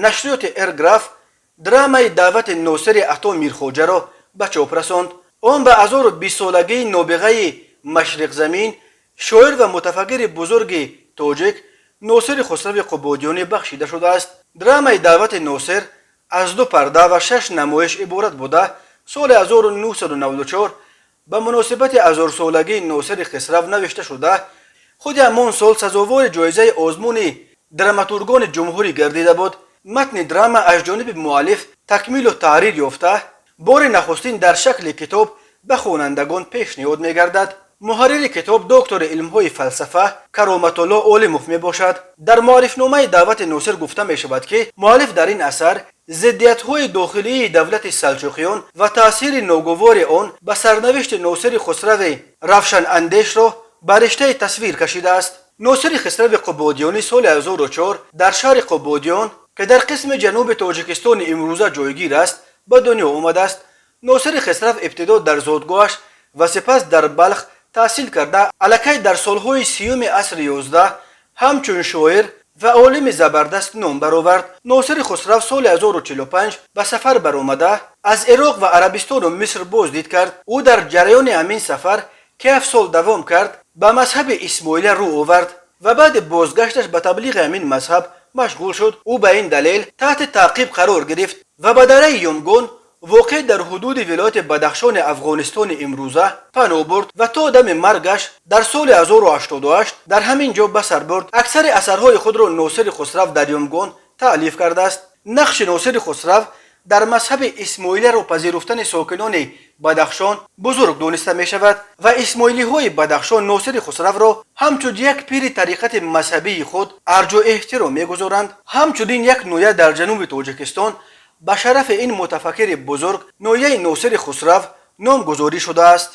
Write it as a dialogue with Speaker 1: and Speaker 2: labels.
Speaker 1: Нашриёти Эрграф драмаи «Даъвати Носири» Ато Мирхоҷаро ба чоп расонд. Он ба 1020-солагии нобиғаи машриқзамин, шоир ва мутафаккири бузурги тоҷик Носири Хусрави Қубодиёнӣ бахшида шудааст. Драмаи «Даъвати Носир» аз ду парда ва шаш намоиш иборат буда, соли 1994 ба муносибати ҳазорсолагии Носири Хисрав навишта шуда, худи ҳамон сол сазовори ҷоизаи озмуни драматургони ҷумҳурӣ гардида буд. Матни драма аз ҷониби муаллиф такмилу таҳрир ёфта, бори нахустин дар шакли китоб ба хонандагон пешниҳод мегардад. Муҳаррири китоб доктори илмҳои фалсафа Кароматулло Олимов мебошад. Дар муаррифномаи «Даъвати Носир» гуфта мешавад, ки муаллиф дар ин асар зиддиятҳои дохилии давлати Салҷуқиён ва таъсири ногувори он ба сарнавишти Носири Хусрави равшанандешро ба риштаи тасвир кашидааст. Носири Хисрави Қубодиёнӣ соли 1004 дар шаҳри Қубодиён, ки дар қисми ҷануби Тоҷикистони имрӯза ҷойгир аст, ба дунё омадааст. Носири Хисрав ибтидо дар зодгоҳаш ва сипас дар Балх таҳсил карда, аллакай дар солҳои 30-уми асри 11 ҳамчун шоир ва олими забардаст ном баровард. Носири Хусрав соли 1045 ба сафар баромада, аз Ироқ ва Арабистону Миср боздид кард. Ӯ дар ҷараёни ҳамин сафар, ки 7 сол давом кард, ба мазҳаби исмоилия рӯ овард ва баъди бозгашташ ба таблиғи ҳамин мазҳаб машғул шуд. Ӯ ба ин далел таҳти таъқиб қарор гирифт ва ба дараи Ёмгон, воқеъ дар ҳудуди вилояти Бадахшони Афғонистони имрӯза, паноҳ бурд ва то дами маргаш дар соли 1088 дар ҳамин ҷо ба сар бурд. Аксари асарҳои худро Носири Хусрав дар Ёмгон таълиф кардааст. Нақши Носири Хусрав дар мазҳаби исмоилияро пазируфтани сокинони Бадахшон бузург дониста мешавад ва исмоилиҳои Бадахшон Носири Хусравро ҳамчун як пири тариқати мазҳабии худ арҷу эҳтиром мегузоранд. Ҳамчунин як ноҳия дар ҷануби Тоҷикистон ба шарафи ин мутафаккири бузург, ноҳияи Носири Хусрав, номгузорӣ шудааст.